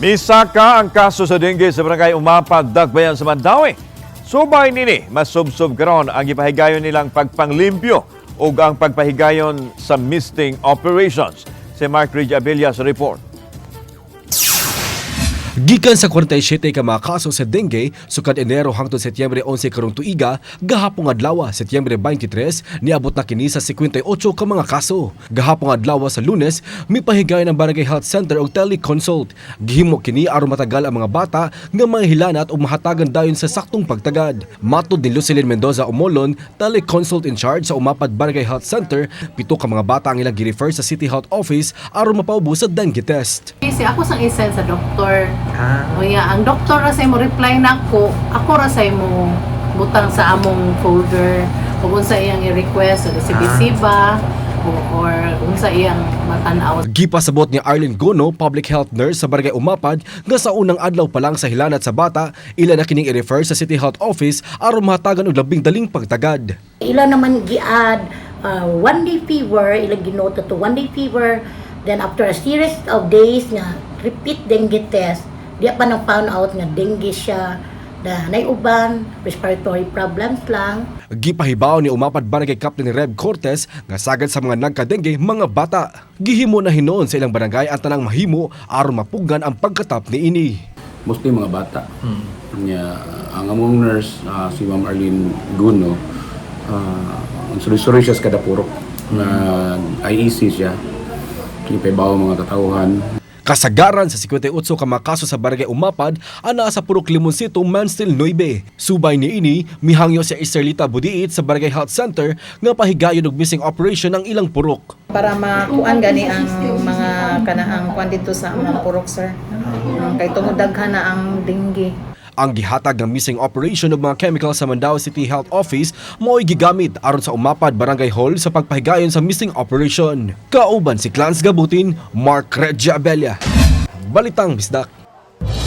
Misaka ang kaso sa dengue sa Barangay Umapad, Dakbayan sa Mandaue. Subay nini, masubsob karon ang gipahigayon nilang pagpanglimpyo ug ang pagpahigayon sa misting operations. Si Mark Ridge Abella sa report. Gikan sa 47 ka mga kaso sa dengue sukad Enero hangtod Setyembre 11 karong tuiga, gahapong adlaw, Setyembre 23, niabot na kini sa 58 ka mga kaso. Gahapong adlaw sa Lunes, mipahigayon ang Barangay Health Center og teleconsult. Gihimo kini aron matagal ang mga bata nga mga hilanat ug mahatagan dayon sa saktong pagtagad. Matod ni Lucelyn Mendoza Umolon, teleconsult in charge sa Umapad Barangay Health Center, 7 ka mga bata ang ilang gi-refer sa City Health Office aron mapaubo sa dengue test. Kasi ako sang i-send sa doktor. O ya, ang doktor ra say mo reply na ako, ako ra say mo butang sa among folder kung unsa iyang i-request sa CBC ba o, or unsa iyang matanaw. Gipasabot ni Arlene Gono, public health nurse sa Barangay Umapad, nga sa unang adlaw pa lang sa hilanat sa bata, ila na kining i-refer sa City Health Office aron mahatagan og labing daling pagtagad. Ila naman gi-add one day fever, ilang ginota to one day fever. Then after a series of days nga repeat dengue test, di pa nang found out nga dengue siya na nay uban, respiratory problems lang. Gipahibaw ni Umapad Barangay Captain Reb Cortez nga sagad sa mga nagkadengue mga bata. Gihimo na hinuon sa ilang barangay ang tanang mahimo aron mapugan ang pagkatap niini. Mostly mga bata. Nya, ang among nurse, si Ma'am Arlene Guno, ang suri-suri siya sa kada purok na IEC siya. Ipahibaw mga katawhan. Kasagaran sa 58 ka mga kaso sa Barangay Umapad anaa sa Purok Limoncito, Mansfield 9. Subay niini, mihangyo si Esterlita Budiit sa Barangay Health Center nga pahigayon og misting operation ang ilang purok. Para makuan gani ang mga kanaang kuan dito sa mga purok, sir. Kay tungod daghan na ang dengue. Ang gihatag ng misting operation og mga chemical sa Mandaue City Health Office mao'y gigamit aron sa Umapad Barangay Hall sa pagpahigayon sa misting operation. Kauban si Clans Gabutin, Mark Regia Abella. Balitang Bisdak.